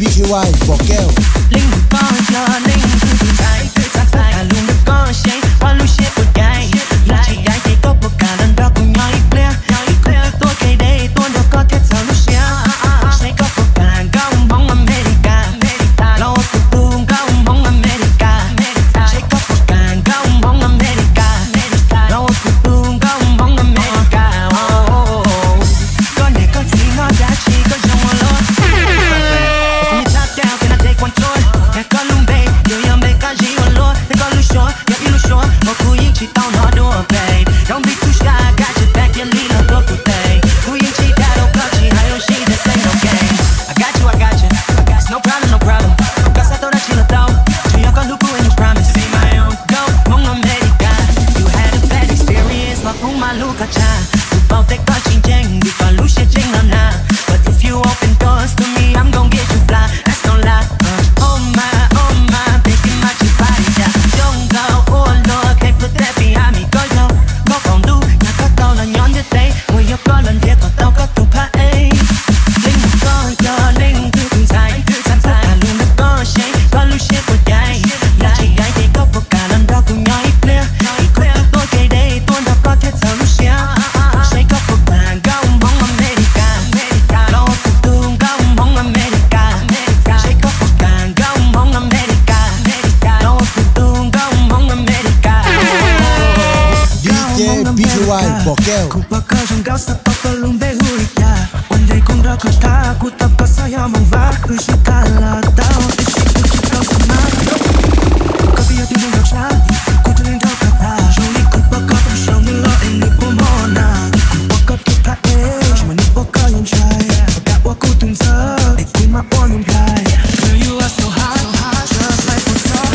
P G Y Pom Kev. Leej twg koj yog leej twg tus ntxhais, xav txog lus ntawm koj seb koj lub siab puas cai. Yog tsis cai ces koj puas kam los nrog kuv nyob ib pliag, ib pliag tuaj kev deb tuaj nrog koj thiaj txhaum lub siab. Seb koj puas kam nkauj Hmoob Amelikas los ua kuv tus nkauj Hmoob Amelikas. Seb koj puas kam nkauj Hmoob Amelikas los ua kuv tus nkauj Hmoob Amelikas. Koj niam koj txiv noj dab tsi koj zoo ua luaj? Xav me thab tau koj na tej kuam tsuaj, yog koj lub npe yuav yog npe qab zib ua luaj, thiab koj lub suab yog ib lub suab uas kuv yeej tsis tau hnov dua pem. Don't be too shy, I got your back, cia li los tuav kuv tes. Kuv yeej tsis dag rau koj, tsis hais lus sib ntaus xeeb ntaus kees. I got you, I got you, no problem, no problem. Koj xav tau dab tsi los tau, tsuas yog koj hlub kuv and you promise to be my own. Nkauj Hmoob Amelikas, you had a bad experience, los kuv mam hlub koj tshaj. Kuv paub tias koj tsis ntseeg vim koj lub siab tseem los nag, but if you open doors to me, I'm gon get you fly, that's no lie. Oh my, oh my, baby, my tsis pab li cas. Zoo nkauj ua luaj, can't put that behind me. Koj yog nkauj qaum ntuj, yog koj tau los nyob ntiaj teb uas yog koj los nrhiav kom tau koj tus phab ej. Leej twg koj yog leej twg tus ntxhais, xav txog lus ntawm koj seb koj lub siab puas cai. Yog tsis cai ces koj puas kam los nrog kuv nyob ib pliag, ib pliag tuaj kev deb tuaj nrog koj thiaj txhaum lub siab. Seb koj puas kam nkauj Hmoob Amelikas los ua kuv tus nkauj Hmoob Amelikas. Seb koj puas kam nkauj Hmoob Amelikas los ua kuv tus nkauj Hmoob Amelikas. D J P G Y Pom Kev. Kuv pom koj zoo nkauj xav paub koj lub npe hu li cas, ua ntej kuv nrog koj tham kuv tau koj xav yog moos vaj, wb sib tham los tau tab sis kuv tsis tau xav mas. Koj twb yog tus neeg nrog tshaj, kuv tus neeg nrog koj tham, zoo li kuv pom koj pom saum nws los es nws puas mob na. Kuv pom koj tus phab ej, tsis mas nws pom koj yuav ntshai, koj ua kuv tus ntxhais es kuv mam ua nws nplai. Girl, you are so hot, just like what's up.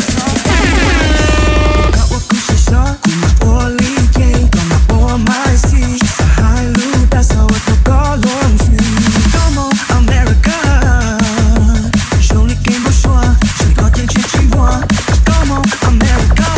Koj ua kuv siab sob, kuv mam ua li ces koj mam ua mas xij, tsis xav hais lus dag xav ua tau koj luag ntxhi. Come on America, zoo li kev npau suav, zoo li koj ceeb tsheej tsis muaj. Come on America.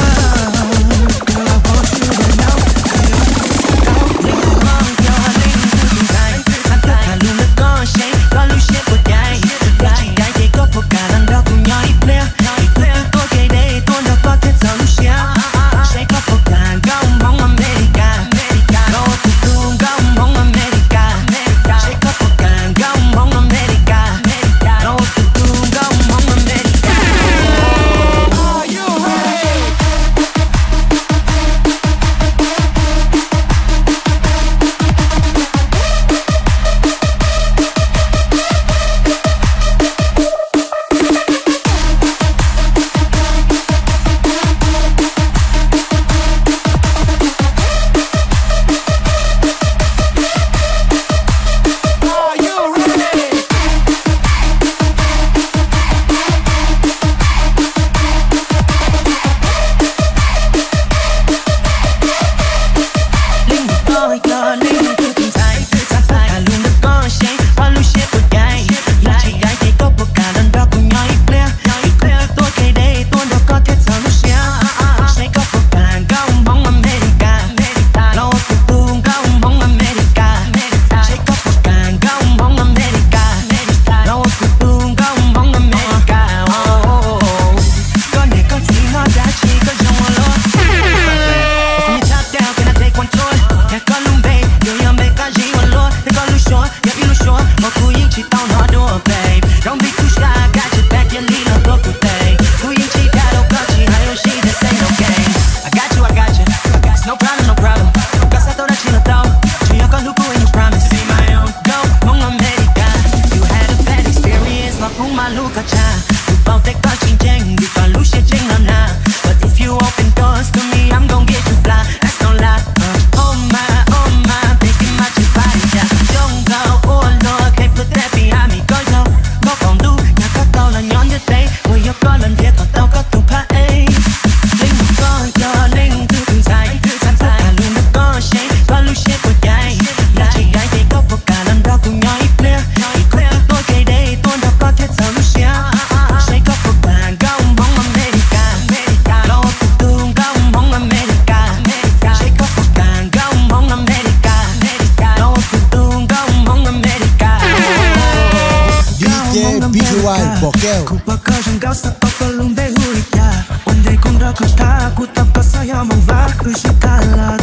Kuv pom koj zoo nkauj xav paub koj lub npe hu li cas, ua ntej kuv nrog koj tham kuv tau koj xav yog moos vaj wb sib tham lawm.